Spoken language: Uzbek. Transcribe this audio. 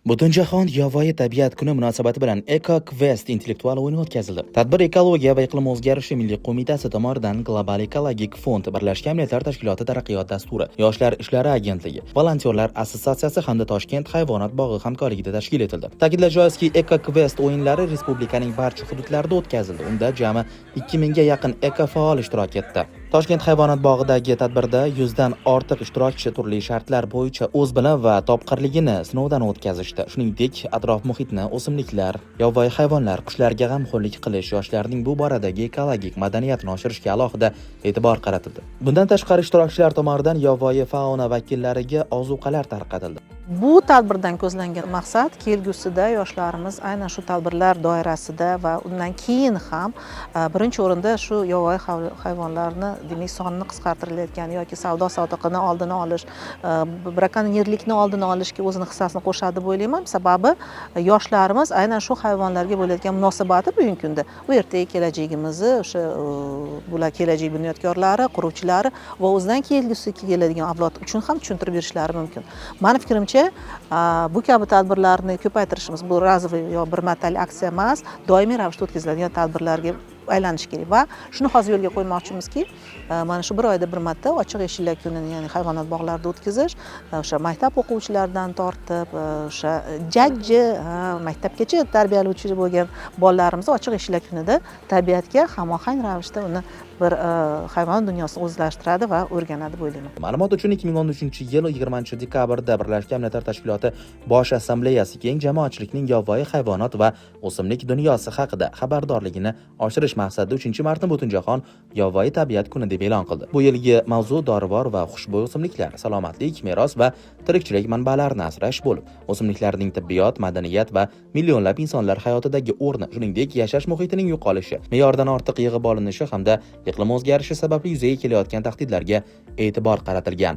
Butunjahon yovvoyi tabiat kuni munosabati bilan Eco Quest intellektual o'yini o'tkazildi. Tadbir Ekologiya va iqlim o'zgarishi milliy qo'mitasi tomonidan Global ekologik fond, Birlashgan Millatlar Tashkiloti taraqqiyot dasturi, Yoshlar ishlari agentligi, Volontyorlar assotsiatsiyasi hamda Toshkent hayvonot bog'i hamkorligida tashkil etildi. Ta'kidlash joizki, Eco Quest o'yinlari respublikaning barcha hududlarida o'tkazildi. Unda jami 2000 ga yaqin eko faol ishtirok etdi. Toshkent hayvonot bog'idagi tadbirda 100 dan ortiq ishtirokchi turli shartlar bo'yicha o'z bilim va topqirligini sinovdan o'tkazishdi. Shuningdek, atrof muhitni, o'simliklar, yovvoyi hayvonlar, qushlarga g'amxo'rlik qilish, yoshlarning bu boradagi ekologik madaniyatini oshirishga alohida e'tibor qaratildi. Bundan tashqari, ishtirokchilar tomonidan yovvoyi fauna vakillariga ozuqalar tarqatildi. Bu tadbirdan ko'zlangan maqsad kelgusida yoshlarimiz aynan shu tadbirlar doirasida va undan keyin ham birinchi o'rinda shu yovvoyi hayvonlarni, demak, sonini qisqartirilayotgani yoki savdo sotiqini oldini olish, brakonyerlikni oldini olishga o'zini hissasini qo'shadi deb o'ylayman. Sababi yoshlarimiz aynan shu hayvonlarga bo'layotgan munosabati bugungi kunda bu ertagi kelajagimizni, o'sha bular kelajak bunyodkorlari, quruvchilari va o'zidan kelgusi keladigan avlod uchun ham tushuntirib berishlari mumkin. Mani fikrimcha, bu kabi tadbirlarni ko'paytirishimiz, bu разовый yo bir martalik aksiya emas, doimiy ravishda o'tkaziladigan tadbirlarga aylanishi kerak. Va shuni hozir yo'lga qo'ymoqchimizki, mana shu bir oyda bir marta ochiq eshiklar kunini, ya'ni hayvonot bog'larida o'tkazish, o'sha maktab o'quvchilaridan tortib, o'sha jajji, maktabgacha tarbiyalanuvchi bo'lgan bolalarimizni ochiq eshiklar kunida tabiatga hamohang ravishda uni bir hayvonot dunyosini o'zlashtiradi va o'rganadi deb o'ylayman. Ma'lumot uchun, 2013 yil 20 dekabrda Birlashgan Millatlar Tashkiloti Bosh Assambleyasi keng jamoatchilikning yovvoyi hayvonot va o'simlik dunyosi haqida xabardorligini oshirish maqsadida 3 martni Butunjahon yovvoyi tabiat kuni deb e'lon qildi. Bu yilgi mavzu dorivor va xushbo'y o'simliklar, salomatlik, meros va tirikchilik manbalarini asrash bo'lib, o'simliklarning tibbiyot, madaniyat va millionlab insonlar hayotidagi o'rni, shuningdek, yashash muhitining yo'qolishi, me'yordan ortiq yig'ib olinishi hamda iqlim o'zgarishi sababli yuzaga kelayotgan tahdidlarga e'tibor qaratilgan.